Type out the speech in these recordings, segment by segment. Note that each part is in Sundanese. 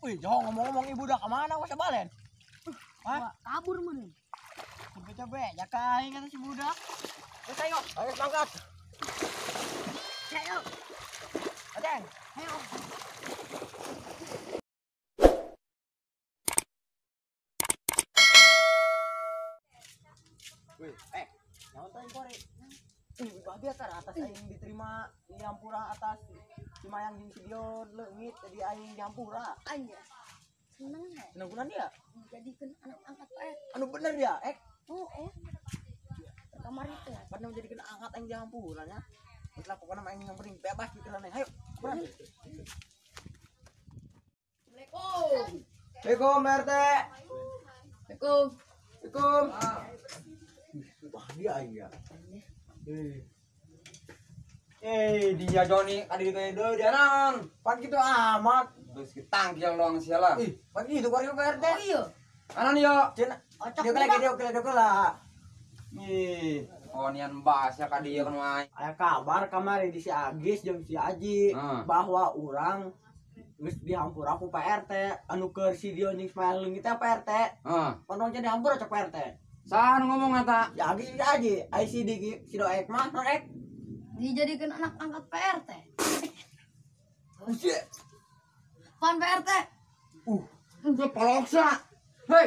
Wih, jauh ngomong-ngomong ibu udah kemana gua sebalen? Hah? Kabur meureun. Coba-coba ya kain kata si budak. Terus ayo, ayo berangkat. Ayo. Aceng. Ayo. Wih, jangan tanya kore. Ih, bahagia kan atas aing diterima di Hampura atas si Mayang jeung si Dion leungit jadi aing di Hampura. Anjir. Seneng ya. Seneng kunaon dia? Dijadikeun anak angkat Pak. Anu bener dia, Oh, Kamar itu. Padahal menjadikan angkat aing di Hampura nya. Geus lah pokona mah aing yang penting bebas gitu lah ayo. Kurang. Assalamualaikum. Assalamualaikum RT. Assalamualaikum. Assalamualaikum. Bahagia aing ya. Dia Joni kadi ditanya deui dia naon? Pan gitu amat. Geus ditangkil doang sia lah. Ih, pan gitu kuari Pak RT. Oh iya. Anan yo. Cenah. Ocok Dia kela. Ih, onian bas ya kadi ieu kan wae. Aya kabar kamari di si Agis jeung si Aji bahwa urang geus dihampura ku Pak RT anu keur si Dion jeung Ismail leungit teh Pak RT. Heeh. Pan urang jadi hampura cek Pak RT. Saha nu ngomong eta? Si Agis si Aji, ai si Diki si Doek mah non ek. Dijadikan anak angkat Pak RT. Buset. Pan Pak RT. Geus paloksa. Hei.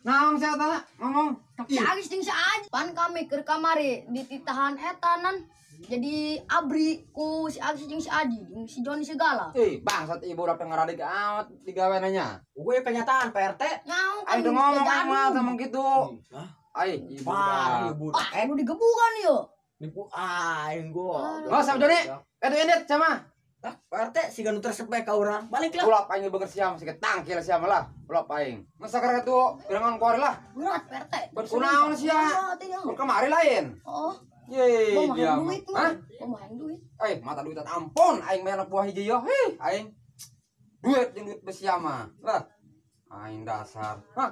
Naon sia eta ngomong? Si Agis jeung si Aji. Pan kami keur kamari dititahan etanan jadi abri ku si Agis jeung si Aji jeung si Joni segala. Ih, bangsat ibu udah ngaradik amat digawe nanya. Gue kenyataan Pak RT. Nyaho kan Aing teu ngomong amat sama gitu. Hah? Ai, ibu Parah ibu. Ah, nu digebukan ieu. Nipu aing gua. Oh, sama Joni. Itu indit sama. Lah, Pak RT siga nu tersep bae ka urang. Balik lah. Ulap aing beker siam siga tangkil siam lah. Ulap aing. Masa karek itu gerangan kuari lah. Berat Pak RT. Buat kunaon sia? Kemari lain. Oh. Ye, Mau dia. main duit Hah? mah. Mau main duit. Mata duit ampun aing mah anak buah hiji yo. Hei, aing. Duit jeung duit besi mah. Lah. Aing dasar. Hah?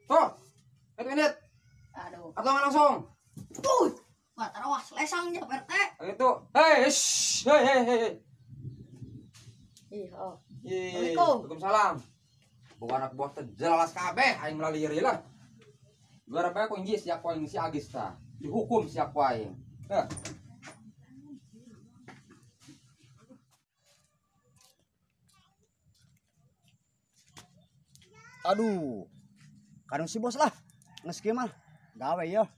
Tuh. Itu indit. Aduh. Atau nggak langsung? Tuh. Wah, tarawas lesangnya Pak RT. Itu. Hei, shh. Hei, hei, hei. Ih, oh. Assalamualaikum. Waalaikumsalam. Bukan anak buah teh jelas kabeh aing melalui lah. Gara bae ku injis ya ku aing si Agis tah. Dihukum si aku aing. Heh. Aduh. Kadang si bos lah. Geus kieu mah. Gawe yo.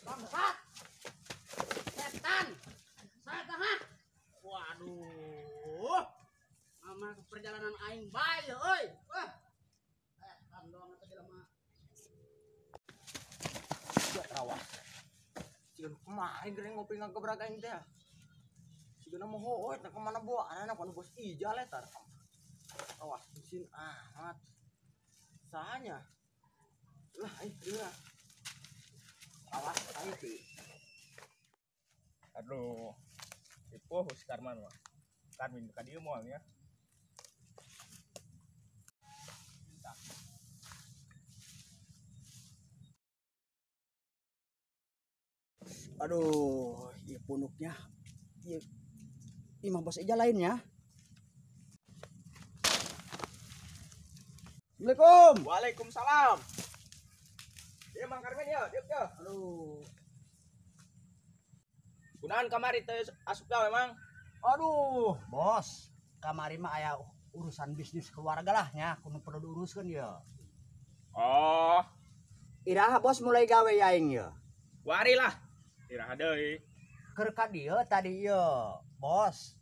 Bangsat. Setan. Setan ha. Waduh. Amal perjalanan aing bae euy. Wah. Setan doang eta jelema. Sia terawas. Siga nu kemarin geuning ngopi ngagebrak aing teh. Siga nu moho euy, ka mana bawa anak anu bos ijal eta. Awas mesin amat. Sahanya. Lah, aing dia. Awas aing teh. Aduh. Ipuh si Karman mah. Karmin ka dieu moal nya. Aduh, ieu punuknya. Ieu imah bos Eja lainnya. Assalamualaikum. Waalaikumsalam. Dia Mang Karmin ya, dieu ya. Aduh. Kunaon kamari teu asup gawe, Mang? Aduh, bos. Kamari mah aya urusan bisnis keluarga lah nya, kudu perlu diuruskeun ye. Oh. Iraha bos mulai gawe aing ye. Wari lah. Iraha deui. Keur ka dieu tadi ye, bos.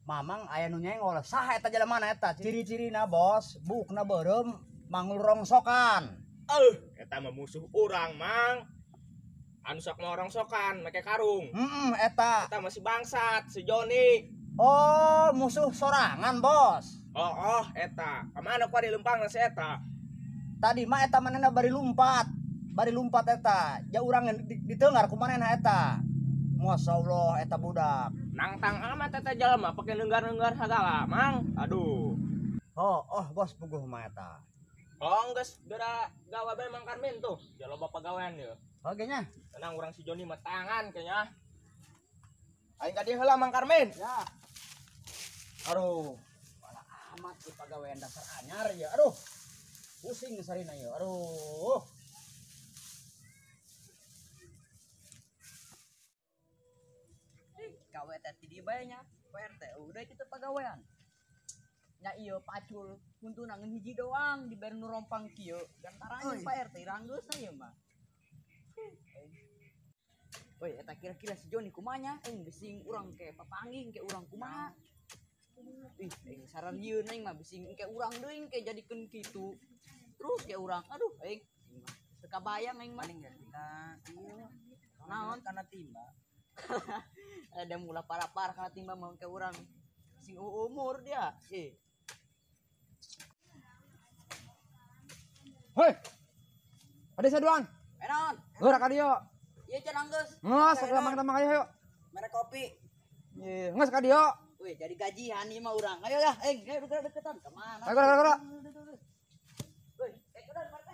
Mamang aya nu nyenggol, saha eta jelema eta? Ciri-cirina bos, bukna beureum, mangul rongsokan. Eta mah musuh urang, Mang. Anu sok mau rongsokan make karung. Heeh, eta. Eta masih bangsat si Joni. Oh, musuh sorangan, bos. Oh, eta. Kamana ku ari lempang si eta? Tadi mah eta manehna bari lumpat. Bari lumpat eta. Ja urang ditengar ku manehna eta. Masyaallah eta budak. Nangtang amat eta jelema pake nenggar-nenggar sagala, Mang. Aduh. Oh, oh bos puguh mah eta. Oh, geus geura gawe bae Mang Karmin tuh. Ya loba pagawean ieu. Oke nya. Tenang urang si Joni mah tangan kayaknya. Aing ka dieu heula Mang Karmin. Ya. Aduh, malah amat di pagawean dasar anyar ya. Aduh. Pusing sarina ieu. Aduh. Gawe teh di dieu bae nya. Pak RT udah kitu pagawean. Nya ieu pacul huntuna ngan hiji doang dibere nu rompang kieu. Gantaranya Pak RT ranggeusna ieu mah. Woi, eta kira-kira si Joni kumanya aing bising urang ke papangging ke urang kumaha. Ih, aing saran yeun aing mah bising ke urang deui ke jadikeun kitu. Terus ke urang, aduh aing mah teu kabayang aing mah. Paling ya kita ieu naon kana timba. Ada mula parapar kana timba mah ke urang sing umur dia. Eh. Hoi. Ada saduan. Naon? Geura ka dieu. Ieu cenah geus. Ngeus lamang-lamang ayo ayo. Mere kopi. Ye, ngeus ka dieu. Wih, jadi gajian ieu mah urang. Ayo lah, aing, ayo deketan. Ka mana? Ayo geura geura. Wih, udah Pak RT.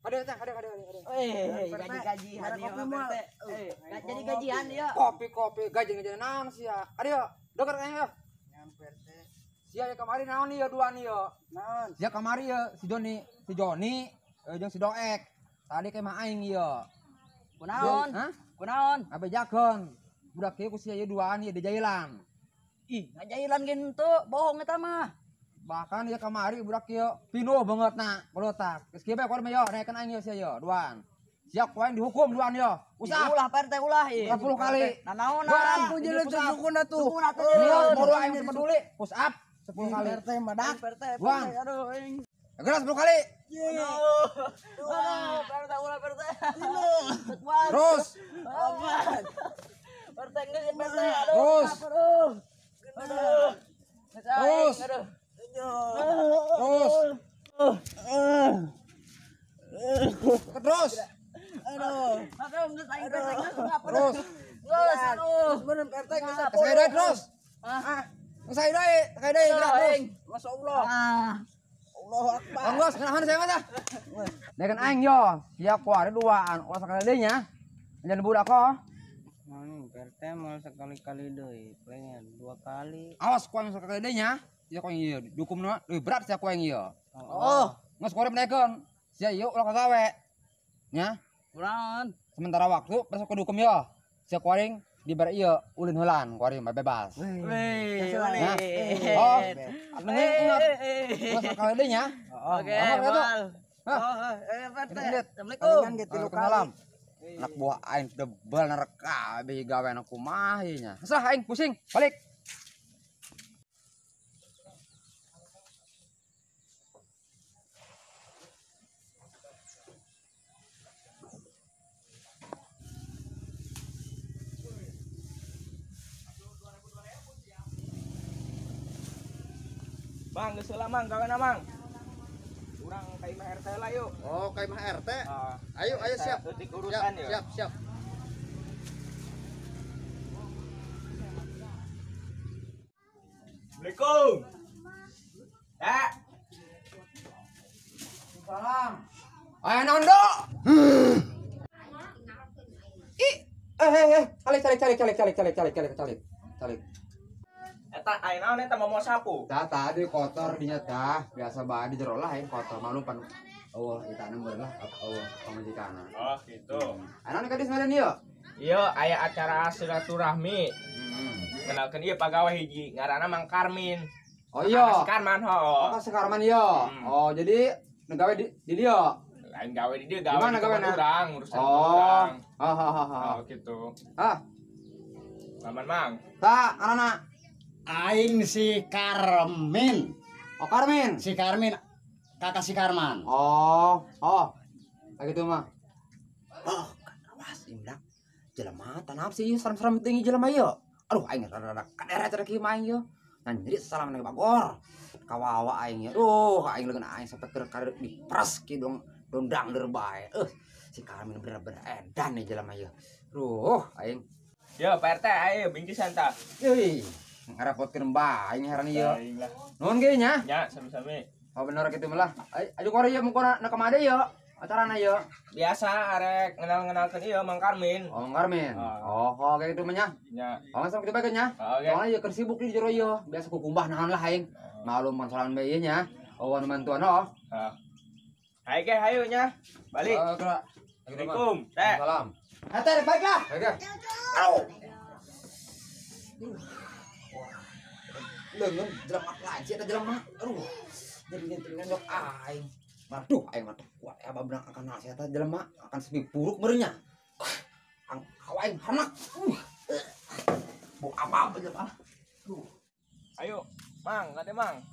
Kade teh, kade kade kade. Wih, jadi gajian ieu mah Pak RT. Jadi gajian ieu. Kopi-kopi gajian-gajian naon sia. Kade yo, deker ayo. Ngan Pak RT. Sia ya kamari naon ieu duaan ieu. Naon? Sia kamari ieu si Joni jeung si Doek. Tadi ke mah aing ieu. Kunaon? Hah? Kunaon? Abejakeun. Budak ieu ku sia ieu duaan ieu dijailan. Ih, ngajailan ge henteu, bohong eta mah. Bahkan ieu kamari budak ieu pinuh banget na kolotak. Geus kieu bae kuar mah yo, naekeun aing ieu sia ieu duaan. Sia ku aing dihukum duaan ieu. Usah. Ulah Pak RT ulah ieu. 10 kali. Nanaonan. Barang jeleuh teh sukuna tuh. Sukuna tuh. Ieu bodo aing teu peduli. Push up 10 kali. RT madak. Pak RT, aduh aing. Geura 10 kali. Aduh. Pak RT ulah Pak RT. Terus. Pak RT geus Pak RT. Aduh. Terus. Aduh. Aduh. Terus. Aduh. Terus. Terus. Aduh. Aduh, geus aing Pak RT geus ngapa. Terus. Geus aduh. Bener Pak RT geus. Sekali deui terus. Ah. Sekali deui, sekali deui gerak terus. Masyaallah. Ah. Allahu Akbar. Geus kenahan saya mah tah. Naekeun aing yo, sia kuari duaan, ulah sakali deui nya. Jangan budak kok. Mang Pak RT mau sekali-kali deui, pengen 2 kali. Awas ku aing sakali deui nya. Sia ku aing ieu dihukumna leuwih berat sia ku aing ieu. Oh, geus kuari menaekeun. Sia ieu ulah kagawe. Nya. Kunaon? Sementara waktu besok kudu hukum yo. Sia ku aing dibere ieu ulin heulan ku aing bebas. Wih, Nah. Oh, ingat. Geus sakali deui nya. Oke, Moal. Oh, Pak RT. Assalamualaikum. Waalaikumsalam. Anak buah aing debel neraka bagi gawe anak kumaha ieu nya. Sah aing pusing, balik. Bang, geus heula Mang, gawe na Mang. Urang ka imah RT lah yuk. Oh, ka imah RT. Ah, Ayo, ayo siap. Leutik urusan Siap, ya. siap, siap. Assalamualaikum. Ya. Salam. Ayo nondo. Ih, calik calik calik calik calik calik calik calik calik. Calik. Eta aya naon eta mau sapu? Tah tadi kotor dinya tah, biasa bae di jero lah kotor malum pan. Oh, eta nomor lah oh pamajikanna. Oh, gitu. Aya naon ka dieu sebenarnya ieu? Ieu aya acara silaturahmi. Kenalkeun ieu pagawe hiji ngaranna Mang Karmin. Oh iya. Si Karman ho. Oh, si Karman ieu. Oh, jadi negawe di dieu. Lain gawe di dieu, gawe Gimana di tempat gawena? urang, urusan Oh. urang. Oh, oh, oh, oh. Oh, gitu. Ah, Paman Mang. tah ngaranna? Aing si Karmin. Oh, Karmin. Si Karmin kakak si Karman. Oh, oh. Kayak gitu mah. Oh, awas imdak. Jelema tanap sih serem-serem tinggi jelema ieu. Aduh aing rada-rada kadere cara kieu mah aing ieu. Nah, jadi salam nang bagor. Kawawa aing ieu. Duh, aing leungeun aing sampe keur kader dipres kieu dong dondang der bae. Si Karmin bener-bener edan nih jelema ieu. Duh, aing. Yo, Pak RT, ayo bingkisan tah. Euy. Ngarepotkeun bae aing heran ieu. Nuhun ge nya. Nya sami-sami. Oh bener kitu mah lah. Ayo kore ieu mungkona na kamade ieu. Acarana ieu. Biasa arek ngenal-ngenalkeun ieu Mang Karmin. Oh, Mang Karmin. Oh, oh kayak gitu mah nya. Nya. Oh, sama kitu bae nya. Soalnya ieu keur sibuk di jero ieu. Biasa kukumbah naon lah aing. Malum man sorangan bae ieu nya. Oh, anu mantuan oh. Heeh. Hayu ge hayu nya. Balik. Assalamualaikum. Teh. Salam. Teh balik lah. Baik. Aduh. Leungeun jelema lain sih eta jelema. Aduh. Jadi nyentuh aing. Aduh, aing mah kuat ya babrang akan nasi eta jelema akan sepi buruk meureun nya. Ang aing hanak. Bau apa jelema. Aduh. Ayo, Mang, kade Mang.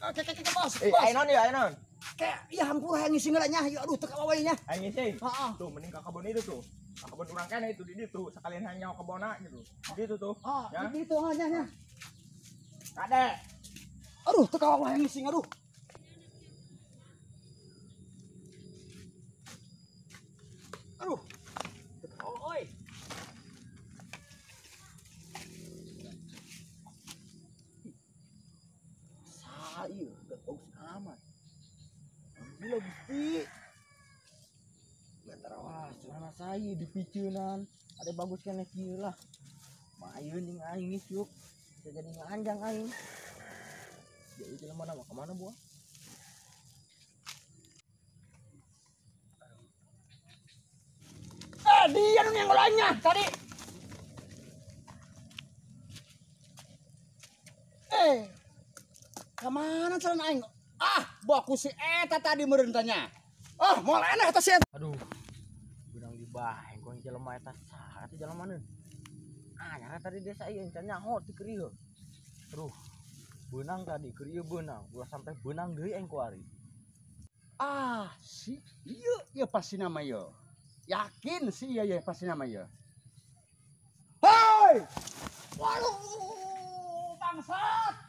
Oke, bos. Ayo non ya, ayo non. Kayak iya hampura hayang ngising heula nya. Ya aduh teu kawawa nya. Hayang ngising. Heeh. Tuh mending ka kebon itu tuh. Ka kebon urang kene itu di ditu sekalian hayang nyawa kebonna gitu. Di ditu tuh. Oh, di ditu nya nya. Kade. Aduh teu kawawa hayang ngising aduh. Aduh. Teu kawawa euy. Saha ieu bagus amat. Gila Gusti. Bentar awas celana saya dipiceunan. Ada bagus keneh kieu lah. Mayun jeung aing isuk. Bisa jadi nganjang aing. Jadi jelema mah kemana buah? Dia nu nyenggolnya tadi. Kemana celana aing? Ah, baku si eta tadi meureun tanya. Ah, moal enak eta si eta. Aduh. Benang dibaheng ku jelema eta saha eta jelema neun. Ah, nyara tadi desa ieu encan nyaho ti keur ieu. Aduh. Benang tadi keur ieu benang, ulah sampai benang deui aing ku ari. Ah, si ieu ieu pasti nama ieu. Yakin si ieu ieu pasti nama ieu. Hei! Waduh, bangsat.